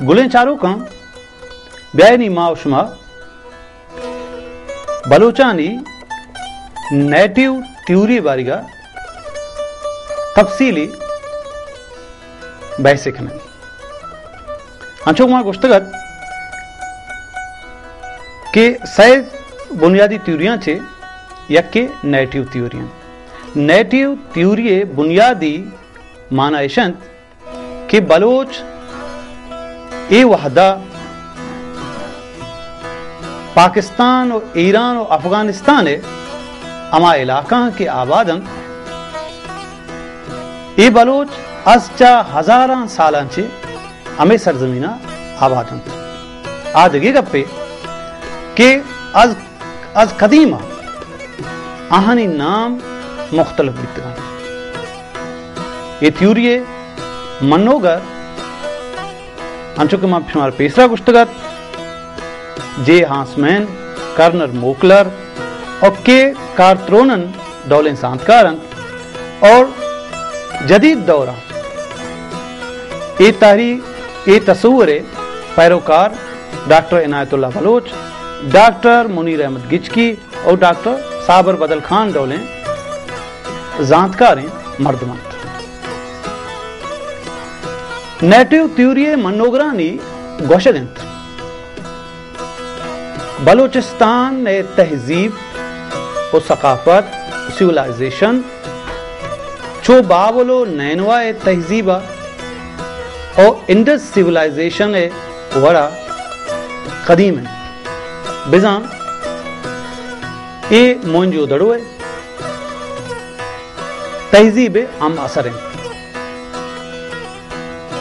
گلیں چاروکاں، بیائے نی ما و شما بلوچانی نیٹو تیوری بارگا تفصیلی بحث کنیں۔ انچو ما گوشتگ ات کہ سئے بنیادی تیوریاں چہ یکے نیٹو تیوری انت۔ نیٹو تیوری بنیادی معنی اش انت کہ بلوچ اے وہدا پاکستان و ایران و افغانستان ء ہما علاقہ کہ آباد انت، اے بلوچ از چہ ہزاراں سالاں چہ ہمے سرزمین ء آباد انت۔ آ دگہ گپے کہ از، از قدیم ء آہانی نام مختلف بیتگ انت۔ اے تھیوری ء منوگر، انچو کہ ما شمارا پیسرا گوشتگ ات، جے ہانسمین، کرنر موکلر اور کے کارترونن ڈولیں زانتکار انت اور جدید دور ء اے تحریک، اے تصور ء پیروکار ڈاکٹر عنایت اللہ بلوچ، ڈاکٹر منیر احمد گچکی، او ڈاکٹر صابر بدل خان ڈولیں زانتکاریں مردم انت۔ نیٹو تھیوری ء منوگرانی گوشگ انت، بلوچستان ء تہذیب و ثقافت، سیولائزیشن، چو بابل و نینوا ء تہذیب ء او انڈس سیولائزیشن ء وڑا قدیم انت۔ بزاں اے موہنجو دڑو ء تہذیب ء ہم اثر انت۔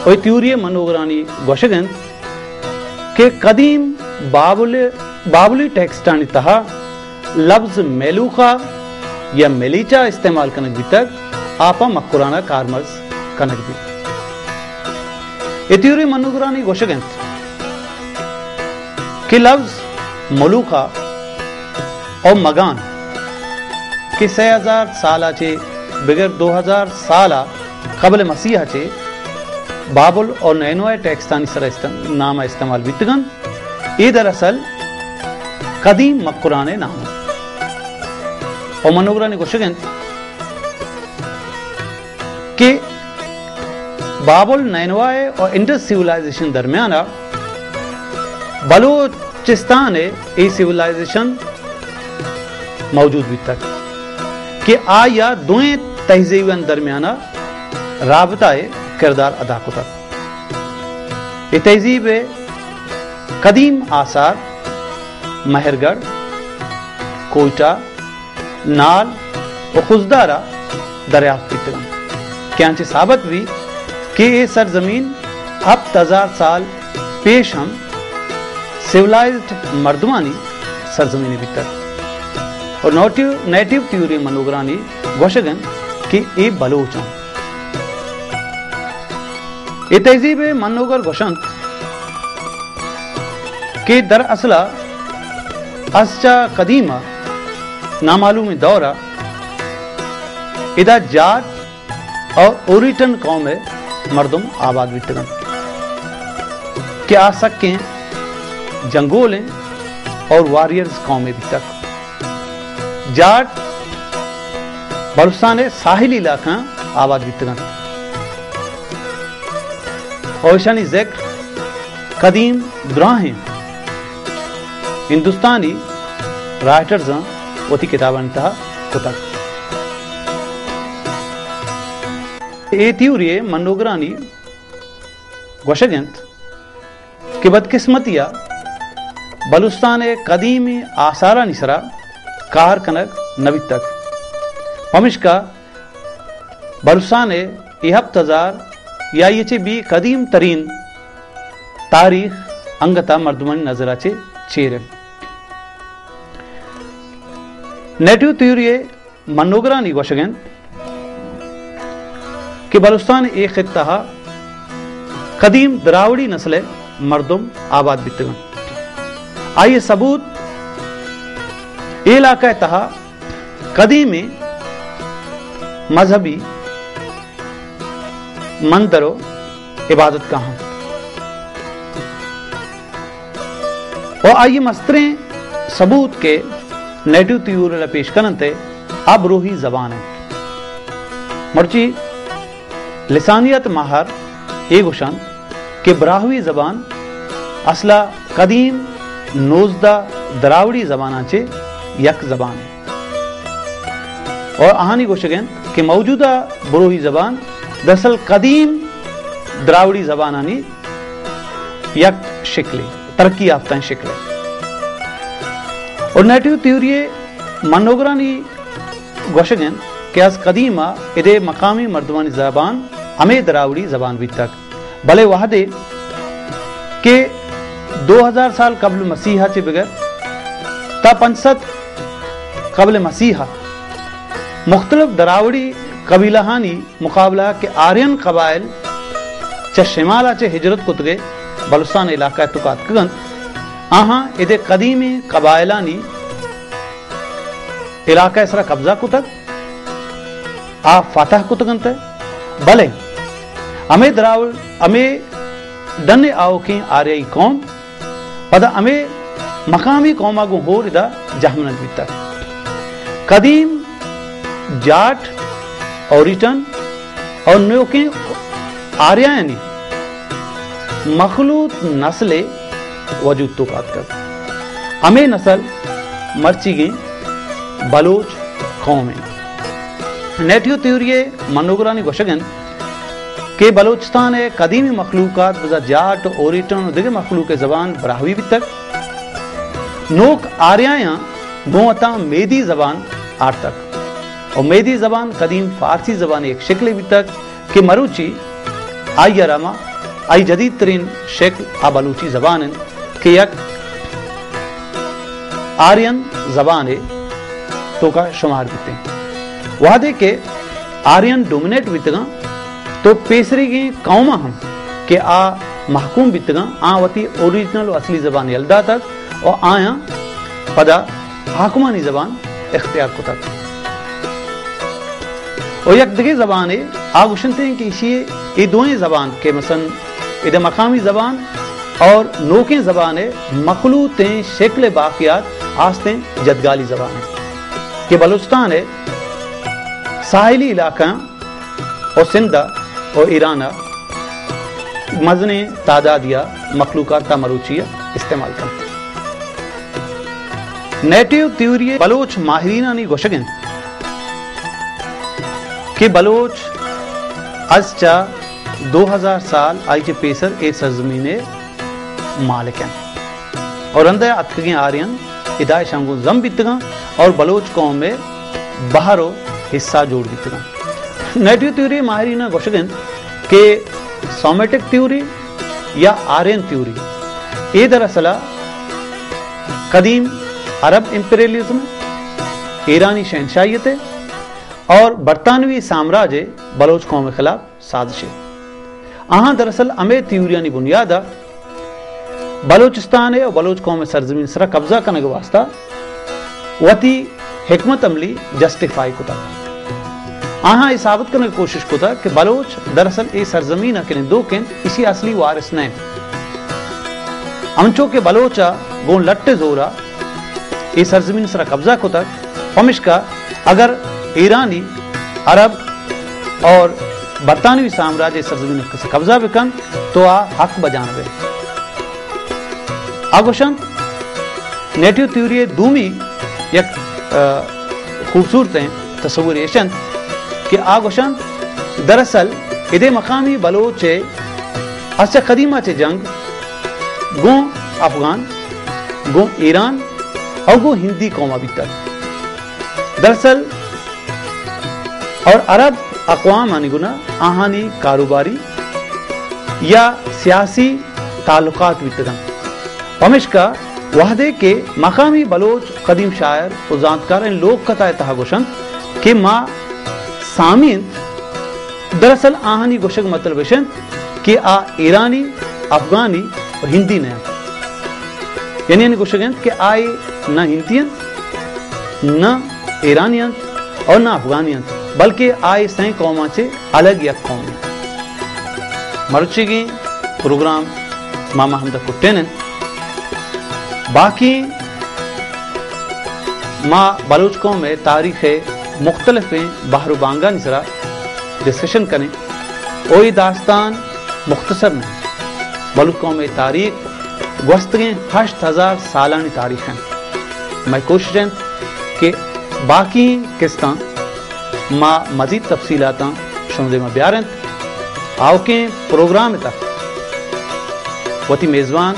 و اے تھیوری ء منوگرانی گوشگ انت کہ قدیم بابل، بابلی ٹیکسٹانی تہا لبز میلوخا یا میلیچا استعمال کنگ بیتگ، آ پہ مکران ء کارمرز کنگ بیت۔ اے تھیوری منوگرانی گوشگ انت کہ لبز ملوخا او مگان کہ سئے ہزار سال ء چہ بگر دو ہزار سال ء قبل مسیح ء چہ بابل اور نینوے ٹیکسٹانی سر است-، نام ء استعمال بیتگ انت، اے دراصل قدیم مکران ء نام انت۔ اور منوگرانی گوشگ انت کہ بابل نینوائے اور انڈس سیولائزیشن درمیان ء بلوچستان ء اے سیولائزیشن موجود بیتگ کہ آیا دوئیں تہذیبانی درمیان ء رابطہ ء کردار ادا کتگ۔ اے تہذیب ء قدیم آثار مہرگڑھ، کوئٹہ، نال و خضدار ء دریافت بیتگ انت کہ آنچہ ثابت بیت کہ اے سرزمین ہپت ہزار سال پیش ہم سیولائزڈ مردمانی سرزمین بیتگ۔ اور نوٹیو-، نیٹیو تھیوری منوگرانی گوشگ انت کہ اے بلوچ انت۔ اے تہذیب ء منوگر گوشنت کہ در اصل ء از چہ قدیم ء نامعلومیں دور ء ادا جاٹ اور اوریٹن قوم ء مردم آباد بیتگ انت کہ آ سکیں جنگولیں اور وارئرز قومے بیتگ۔ جاٹ بلوچستان ء ساحلی علاقہاں آباد بیتگ انت۔ اور ایشانی ذکر قدیم دراہیں ہندوستانی رائٹرزاں وتی کتابانی تہا کتگ۔ اے تھیوری ء منوگرانی گوشگ انت کہ بدقسمتی ء بلوچستان ء قدیمی آثارانی سرا کار کنگ نہ بیتگ، پمشکا بلوچستان ء اے ہپت ہزار یا آئی ء چہ بھی قدیم ترین تاریخ انگت ء مردمانی نظر ء چہ چیر انت۔ نیٹو تھیوری ء منوگرانی گوشگ انت کہ بلوچستان ء اے خطہ ء قدیم دراوڑی نسل ء مردم آباد بیتگ انت۔ آئی ء ثبوت اے علاقہ ء تہا قدیمیں مذہبی مندر و عبادت گاہ انت۔ اور آئی مستریں ثبوت کہ نیٹو تھیوری ءَ پیش کننت، آ بروہی زبان انت۔ مرچی لسانیات ماہر اے گوشنت کہ براہوی زبان اصلا قدیم نوزدہ دراوڑی زباناں چہ یک زبان انت۔ اور آہانی گوشگ انت کہ موجودہ بروہی زبان دراصل قدیم دراوڑی زبانانی یک شکلے، ترقی یافتہ شکلے۔ اور نیٹو تھیوری ءِ منوگرانی گوشگ انت کہ از قدیم ءَ ادے مقامی مردمانی زبان ہمے دراوڑی زبان بیتگ، بلے وہدے کہ دو ہزار سال قبل مسیح ءَ چہ بگر تا پنچ سد قبل مسیح ءَ مختلف دراوڑی قبیلہانی مقابلہ کہ آرین قبائل چہ شمال ءَ چہ ہجرت کتگ ءُ بلوچستان علاقہ ءِ توکا اتکگ انت، آہاں ادے قدیمی قبائلانی علاقہ ءِ سرا قبضہ کتگ، آ فتح کتگ انت، بلے ہمے دراوڑ، ہمے ڈن ءِ آؤکیں آریائی قوم پدا ہمے مقامی قوم ءَ گوں ہور ادا جہمنند بیتگ۔ قدیم جاٹ، اوریٹن اور نوکیں آریایانی مخلوط نسلے وجود توکا اتکگ۔ ہمے نسل مرچیگیں بلوچ قوم انت۔ نیٹو تھیوری ءِ منوگرانی گوشگ انت کہ بلوچستان ءِ قدیمی مخلوقات بزاں جاٹ، اوریٹن ءُ دگہ مخلوق ءِ زبان براہوی بیتگ۔ نوک آریایاں گوں وتاں میدی زبان آرتگ ءُ میدی زبان قدیم فارسی زبان ءِ یک شکلے بیتگ کہ مروچی آئی ءَ را ما، آئی جدید ترین شکل آ بلوچی زبان انت کہ یک آرین زبان ءِ توکا شمار بیتیں۔ وہدے کہ آرین ڈومینیٹ بیتگاں تو پیسریگیں قوماں ہم کہ آ محکوم بیتگاں، آ وتی اوریجنل ءُ اصلی زبان یل داتگ ءُ آیاں پدا حاکمانی زبان اختیار کتگ۔ ءُ یک دگہ زبانے آ گوشنت کہ ایشی ءِ اے دوئیں زبان کہ مثلاً ادے مقامی زبان اور نوکیں زبان ءِ مخلوطیں شکل ءِ باقیات آستیں جدگالی زبان انت کہ بلوچستان ءِ ساحلی علاقہ ءُ سندھ ءُ ایران ءَ مزنیں تعدادی ءَ مخلوقات تا مروچی ءَ استعمال کنت۔ نیٹو تھیوری ءِ بلوچ ماہرینانی گوشگ انت کہ بلوچ از چہ دو ہزار سال آئی چہ پیسر اے سرزمین ءِ مالک انت اور رند ءَ اتکگیں آرین ادا اشاں گوں زم بیتگاں اور بلوچ قوم ءِ بہر ءُ حصہ جوڑ بیتگاں۔ نیٹو تھیوری ءِ ماہریناں گوشگ انت کہ سیمیٹک تھیوری یا آرین تھیوری اے دراصل ءَ قدیم عرب امپیریلزم، ایرانی شہنشاہیت ءِ اور برطانوی سامراج ءِ بلوچ قوم ءِ خلاف سازشے۔ آہاں دراصل ہمے تھیوریانی بنیاد ءَ بلوچستان ءِ ءُ بلوچ قوم ءِ سرزمین ءِ سرا قبضہ کنگ ءِ واستہ وتی حکمت عملی جسٹیفائی کتگ۔ آہاں اے ثابت کنگ ءِ کوشش کتگ کہ بلوچ دراصل اے سرزمین ءِ کہ نندوک انت، ایشی ءِ اصلی وارث نہ انت۔ ہمنچو کہ بلوچ ءَ گوں لٹ ءِ زور ءَ اے سرزمین ءِ سرا قبضہ کتگ، پمشکا اگر ایرانی، عرب اور برطانوی سامراج اے سرزمین ءِ سرا قبضہ بکنت تو آ حق بجانب انت۔ آ گوشنت، نیٹو تھیوری ءِ دومی یک، آ، خوبصورتیں تصور ایش انت کہ آ گوشنت، دراصل ادے مقامی بلوچ ءِ از چہ قدیم ءَ چہ جنگ گوں افغان، گوں ایران اور گوں ہندی قوم ءَ بیتگ۔ دراصل اور عرب اقوامانی گنا آہانی کاروباری یا سیاسی تعلقات بیتگ انت۔ پمشکا وہدے کہ مقامی بلوچ قدیم شاعر ءُ زانتکار اے لوک کتھا ءِ تہا گوشنت کہ ما سامی انت، دراصل آہانی گوشگ مطلب اش انت کہ آ ایرانی، افغانی ءُ ہندی نہ انت۔ یعنی آہانی گوشگ انت کہ آ اے نہ ہندی انت، نہ ایرانی انت اور نہ افغانی انت، بلکہ آ اے سئیں قوماں چہ الگ یک قوم انت۔ مرچیگیں پروگرام ماما ہمدا کٹین انت۔ باقی ما بلوچ قوم ءِ تاریخ ءِ مختلفیں بہر و بانگانی سرا ڈسکشن کنیں۔ او اے داستان مختصر نہ انت۔ بلوچ قوم ءِ تاریخ گوستگیں ہشت ہزار سالانی تاریخ انت۔ مئے کوشش انت کہ باقی قسطاں ما مزید تفصیلاتاں شمئے دیما بیار انت۔ آؤکیں پروگرام ءِ تہ وتی میزبان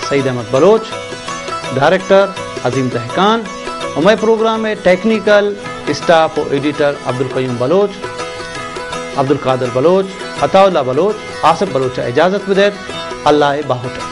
سعید احمد بلوچ، ڈائریکٹر عظیم دہقان، و مئے پروگرام ءِ ٹیکنیکل اسٹاف و ایڈیٹر عبدالقیوم بلوچ، عبدالقادر بلوچ، عطا اللہ بلوچ، آصف بلوچ ءَ اجازت بدئیت۔ اللہ ءِ باہوٹ۔